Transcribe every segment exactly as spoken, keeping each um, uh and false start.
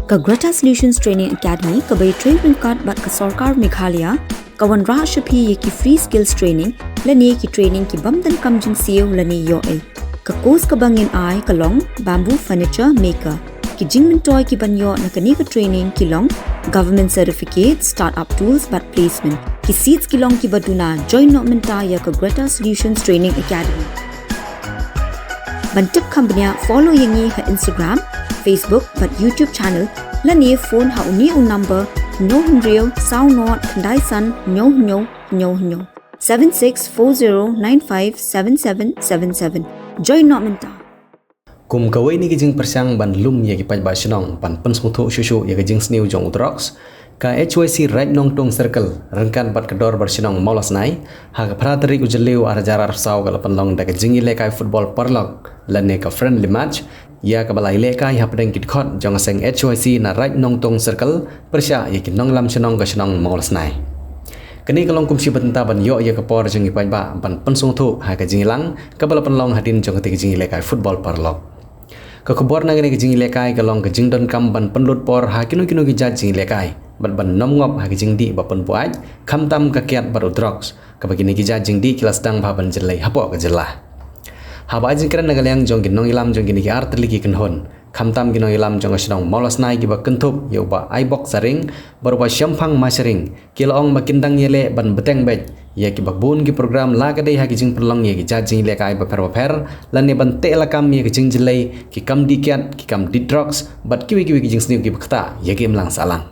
Ka Greta Solutions Training Academy kaba ïatrei ryngkat bad ka Sorkar Meghalaya ka wanrah sha phi ïa ki free skills training lane ki training ki bym donkam jingsiew lane ïoh ei. Ka course kaba ngin ai ka long Bamboo Furniture Maker. Ki jingmyntoi kiban ïoh na kane ka training ki long Government Certificate, Startup Tools bad Placement. Ki seats ki long kiba duna. Join noh mynta ïa ka Greta Solutions Training Academy. Ban tip kham bniah, follow ïa ngi ha Instagram, Facebook bad YouTube channel lane phone ha une u number: hynñiew hynriew saw nod khyndai san hynñiew hynñiew hynñiew hynñiew, seven six four zero nine five seven seven seven seven. Join noh mynta. Kum kawei na ki jingpyrshang ban lum ïa ki paidbah shnong ban pynsngewthuh shuh shuh ïa ka jingsniew jong u drugs, ka H Y C Raid Nongtung Circle ryngkat bad ka Dorbar Shnong Mawlasnai ha ka phra tarik u Jylliew ar hajar arphew saw ka la pynlong da ka jingïalehkai football paralok lane ka friendly match ïa kaba la ïalehkai hapdeng ki dkhot jong ka seng H Y C na Raid Nongtung Circle pyrshah ïa ki nongïalam shnong ka shnong Mawlasnai. Kane ka long kum shi bynta ban ïoh ïa ka por jong ki paidbah ban pynsngewthuh ha ka jingïalang kaba la pynlong hadien jong katei ka jingïalehkai football paralok. Ka khubor na kane ka jingïalehkai ka long ka jingdonkam ban pynlut por ha kino kino ki jait jingïalehkai bad ban nym ngop ha ka jingdih ba pynbuaid, khamtam ka kiad bad u drugs, kaba kine ki jait jingdih ki la sdang bha ban jyllei hapoh ka jylla. Haba ai jingkren na ka liang jong ki nongïalam jong kine ki artylli ki kynhun, khamtam ki nongïalam jong ka shnong Mawlasnai kiba kynthup ïa u Bah Aibok Saring bad u Bah Shemphang Masharing, ki la ong ba kin dang ïaleh ban bteng beit ïa kiba bun ki program, la ka dei ha ki jingpynlong ïa ki jait jingïalehkai bapher bapher lane ban teh lakam ïa ka jingjyllei, ki kam dih kiad, ki kam dih drugs bad kiwei kiwei ki jingsniew kiba ktah ïa ka imlang sahlang.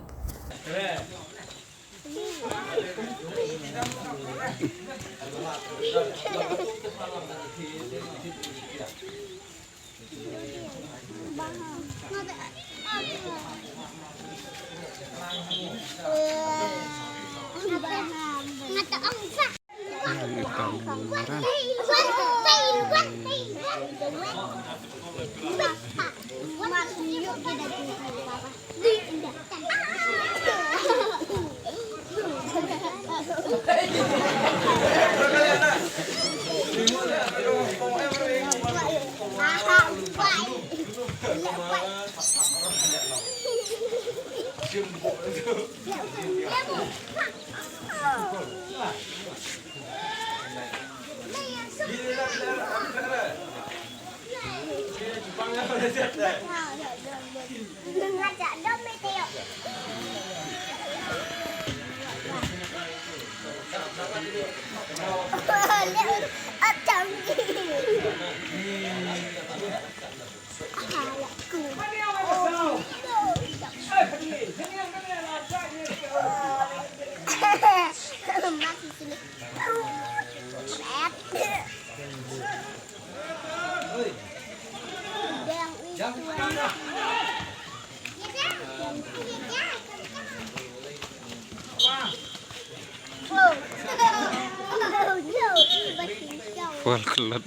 Wal kelat.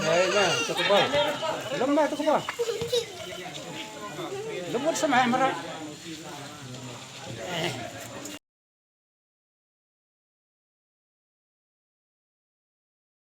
Lem na tu kebal. Lem na tu kebal. Lem mut sama mara.